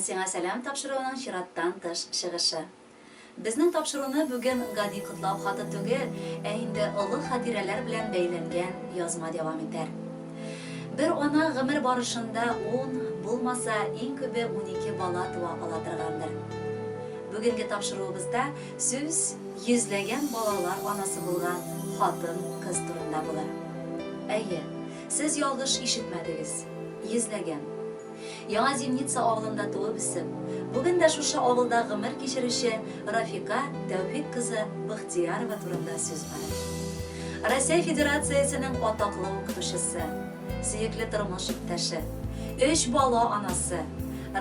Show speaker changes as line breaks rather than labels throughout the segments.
Сиңа сәлам тапшыруының чираттан тыш чыгышы. Безнең тапшыруны бүген гади котлау хаты түгел, ә инде олы хатирәләр белән бәйләнгән язма дәвам итәр. Бер ана гомер барышында ун, булмаса, иң күбе 12 бала туа ала торгандыр. Бүгенге тапшыруыбызда сүз йөзләгән балалар анасы булган хатын-кыз турында булыр. Әйе, сез ялгыш ишетмәдегез. Йөзләгән. Яңа Зимница авылында туып-үсеп, бүген дә шушы авылда гомер кичерүче Рафика Тәүфик кызы Бохтиярова турында сүз бара. Россия Федерациясенең атаклы укытучысы, сөекле тормыш иптәше, өч бала анасы,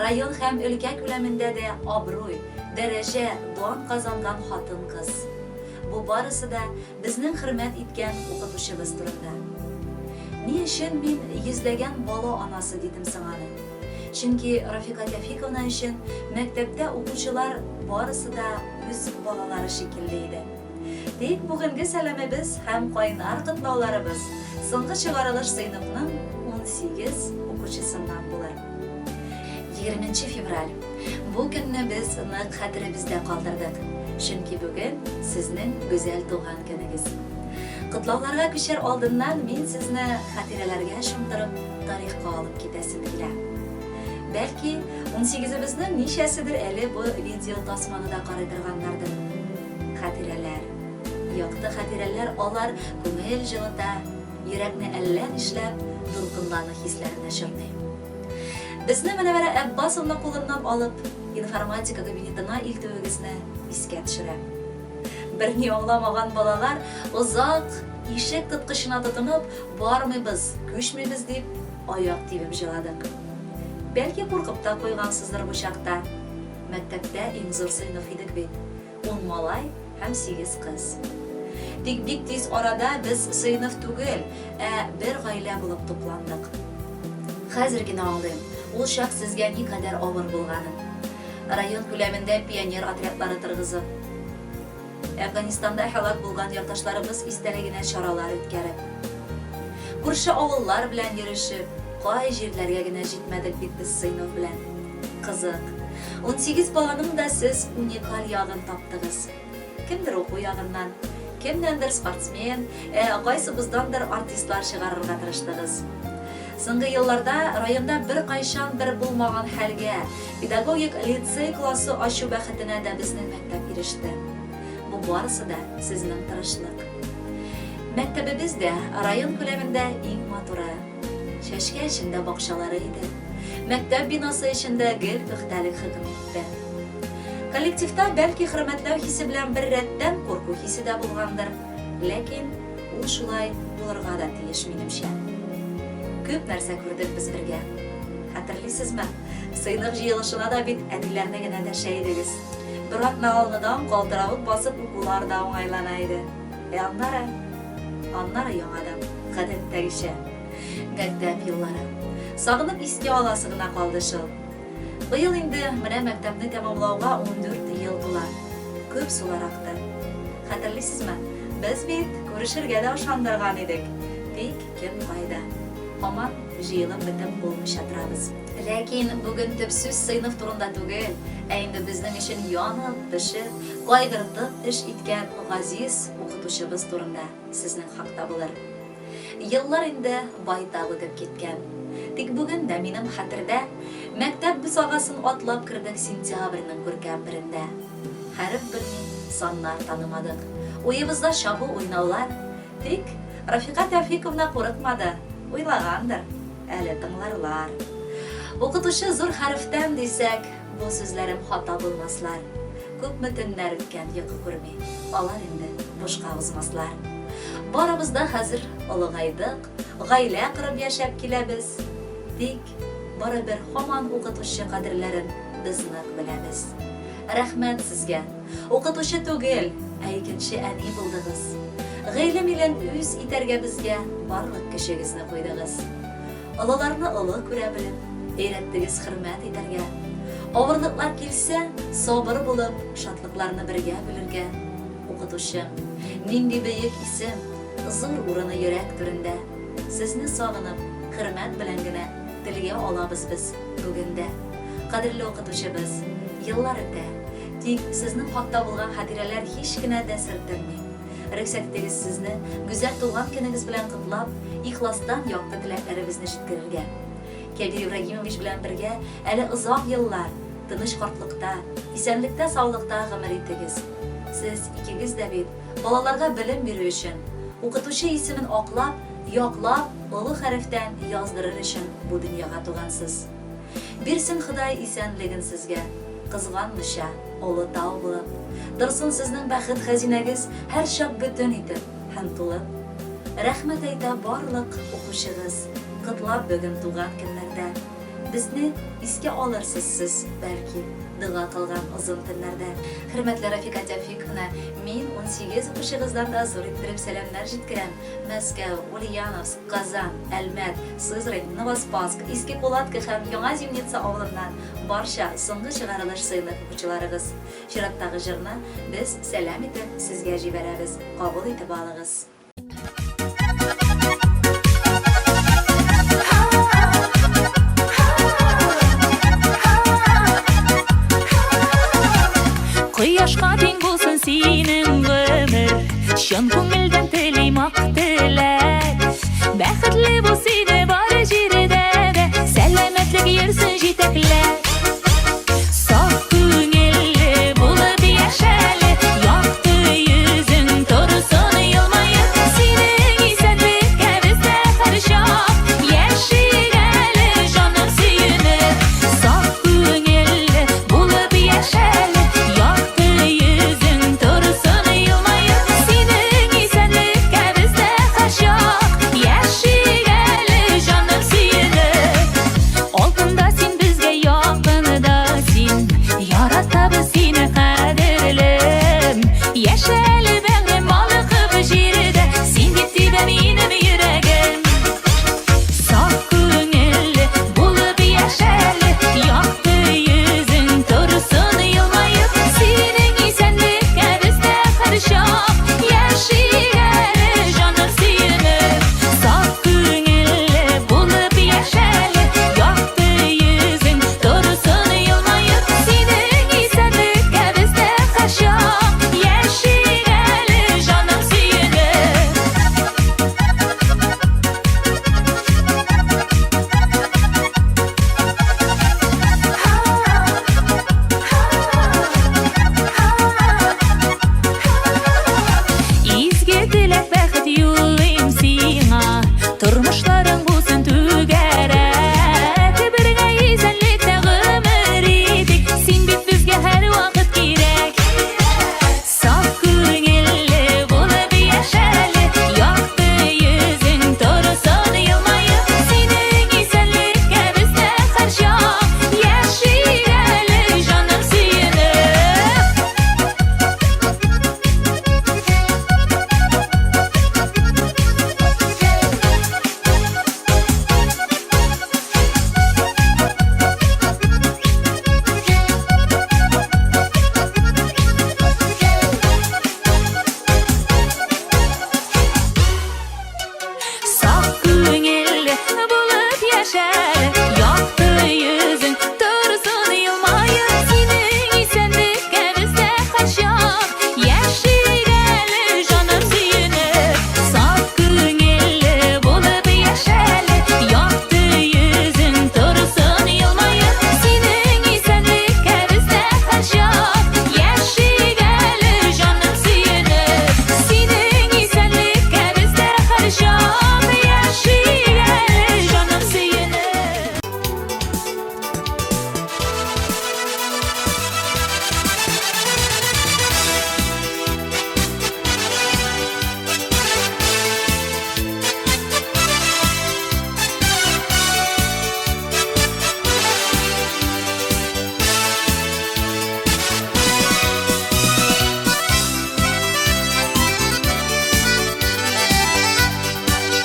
район һәм өлкә күләмендә дә абруй, дәрәҗә, дан казанган хатын-кыз. Бу барысы да Безнең хөрмәт иткән укытучыбыз турында. Ни өчен мин йөзләгән бала анасы дидем соң аны? Чөнки Рафика Тәфиковна өчен мәктәптә укучылар барысы да үз балалары шикелле иде. Тик бүгенге сәламебез һәм кайнар котлауларыбыз соңгы чыгарылыш сыйныфның 18 укучысыннан булыр. Егерменче февраль. Бу көнне без нык хәтеребездә калдырдык, чөнки бүген сезнең гүзәл туган көнегез. Котлауларга күчәр алдыннан мин сезне хатирәләргә чумдырып, тарихка алып китәсем килә. Бәлки, унсигезебезнең ничәседер әле бу видеотасманы да карый торганнардыр. Хатирәләр. Якты хатирәләр алар күңел җылыта, йөрәкне әллә нишләп дулкынлану хисләренә чорный. Безне Мөнәвәрә Әббасовна кулыннан алып, информатика кабинетына илтүегезне искә төшерәм. Берни аңламаган балалар озак ишек тоткычына тотынып, бармыйбыз, күчмибез дип, аяк тибеп җыладык. Бәлки куркып та куйгансыздыр бу чакта. Мәктәптә иң зур сыйныф идек бит. Ун малай һәм сигез кыз. Тик бик тиз арада без сыйныф түгел, ә бер гаилә булып тупландык. Хәзер генә аңлыйм, ул чак сезгә никадәр авыр булганын. Район күләмендә пионер отрядлары торгызып, Әфганистанда һәлак булган якташларыбыз истәлегенә чаралар үткәреп, күрше авыллар белән йөрешеп, кай җирләргә генә җитмәдек бит без сыйныф белән. Кызык. 18 баланың да сез уникаль ягын таптыгыз. Кемдер уку ягыннан, кемнәндер спортсмен, ә кайсыбыздандыр артистлар чыгарырга тырыштыгыз. Соңгы елларда районда беркайчандыр булмаган хәлгә, педагогик лицей классы ачу бәхетенә дә безнең мәктәп иреште. Бу барысы да сезнең тырышлык. Мәктәбебез дә район күләмендә иң матуры. Чәчкә эчендә бакчалары иде. Мәктәп бинасы эчендә гел пөхтәлек хөкем итте. Коллективта бәлки хөрмәтләү хисе белән бер рәттән курку хисе дә булгандыр. Ләкин ул шулай булырга да тиеш, минемчә. Күп нәрсә күрдек без бергә. Хәтерлисезме, сыйныф җыелышына да бит әниләрне генә дәшә идегез. Бер атна алдыдан калтыравык басып укулар да уңайлана иде. Ә аннары? Аннары яңадан, гадәттәгечә. Мәктәп еллары. Сагынып искә аласы гына калды шул. Быел инде менә мәктәпне тәмамлауга 14 ел тула. Күп сулар акты. Хәтерлисезме, без бит күрешергә дә ышандырган идек. Тик кем кайда. Һаман җыелып бетеп булмыйча торабыз. Ләкин бүген төп сүз сыйныф турында түгел, ә инде безнең өчен янып, пешеп, кайгыртып эш иткән газиз укытучыбыз турында сезнең хакта булыр. Еллар инде байтак үтеп киткән. Тик бүген дә минем хәтердә, мәктәп бусагасын атлап кердек сентябрьнең күркәм берендә. Хәреф белми, саннар танымадык. Уебызда чабу уйнаулар. Тик Рафика Тәүфиковна курыкмады, уйлагандыр, әле тыңларлар. Укытучы зур хәрефтән дисәк, бу сүзләрем хата булмаслар. Күпме төннәр үткән йокы күрми, алар инде бушка узмаслар. Барыбыз да хәзер олыгайдык, гаилә корып яшәп киләбез. Тик, барыбер һаман укытучы кадерләрен без нык беләбез. Рәхмәт сезгә! Укытучы түгел, ә икенче әни булдыгыз. Гыйлем илен үз итәргә безгә барлык көчегезне куйдыгыз. Олыларны олы күрә белеп, өйрәттегез хөрмәт итәргә. Авырлыклар килсә, сабыр булып, шатлыкларны бергә бүлергә. Укытучым, нинди бөек исем, зур урыны йөрәк түрендә. Сезне сагынып, хөрмәт белән генә телгә алабыз без бүген дә. Кадерле укытучыбыз, еллар үтә, тик сезнең хакта булган хатирәләр һич кенә дә сертелми. Рөхсәт итегез сезне гүзәл туган көнегез белән котлап, ихластан якты теләкләребезне җиткерергә. Кәбир Ибрагимович белән бергә әле озак еллар тыныч картлыкта, исәнлектә-саулыкта гомер итегез. Сез икегез дә бит балаларга белем бирү өчен, укытучы исемен аклап, яклап, олы хәрефтән яздырыр өчен бу дөньяга тугансыз. Бирсен Ходай исәнлеген сезгә, кызганмыйча, олы тау булып. Торсын сезнең бәхет хәзинәгез һәрчак бөтен итеп һәм тулып. Рәхмәт әйтә барлык укучыгыз, котлап бүген туган көннәрдә. Безне искә алырсыз сез, бәлки, дога кылган озын төннәрдә. Хөрмәтле Рафика Тәүфиковна, мин 18 укучыгыздан да зур иттереп сәламнәр җиткерәм. Мәскәү, Ульяновск, Казан, Әлмәт, Сызрань, Новоспасск, Иске Кулатка һәм Яңа Зимница авылыннан барча соңгы чыгарылыш сыйныф укучыларыгыз. Чираттагы җырны без сәлам итеп сезгә җибәрәбез, кабул итеп алыгыз.
Кояшка тиң булсын синең гомер, Чын күңелдән телим ак теләк. Бәхетле бул сине бар җирдә дә, Сәламәтлек йөрсен җитәкләп.